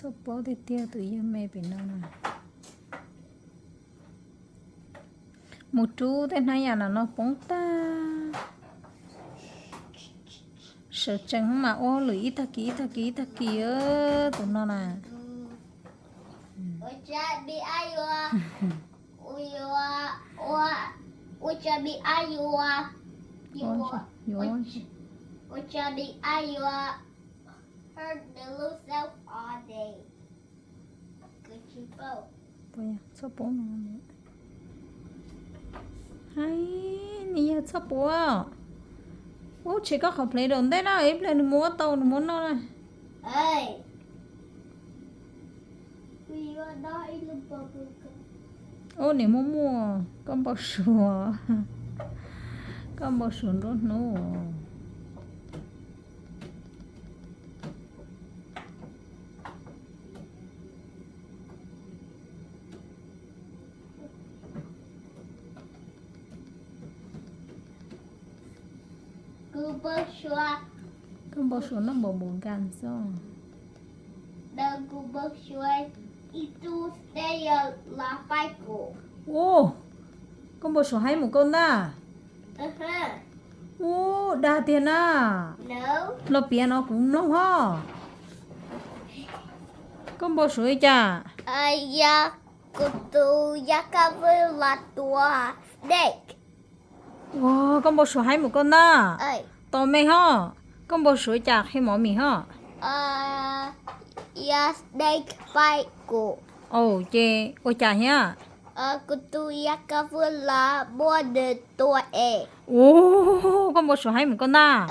Txhob paub tiag tiag tus yawg me pem no na. Mus rub tej hnab yam no poob tag. Sawv tsees mas ua hauj lwm ib tag kis ib tag kis ib tag kis tus no na. Txhob puav no. Haib, nws yog txhob puav. Ub, tshem koj qhov plev rau ntej na, ib pliag nws muab tau nws muab noj na. Ub, niam muaj muaj, koj npau suav, koj npau suav nruab hnub. Koj npau suav noj npaum npaum nkas xwb. Ub, koj npau suav haib mus koj ntag. Ub, dag tiag na. Los piav no kuv mloog hos. Koj npau suav li cas? Yog kuv tus yaj kaj vwj los tua snake. Ua, koj npau suav haib mus koj ntag. Tos me hos, koj npau suav cas qhia mov mis hos. Yog snake fight kuv. Ces ua cas thiab? Kuv tus yaj kaj vwj los muab nws tua es. Ua, koj npau suav haib mus koj ntag.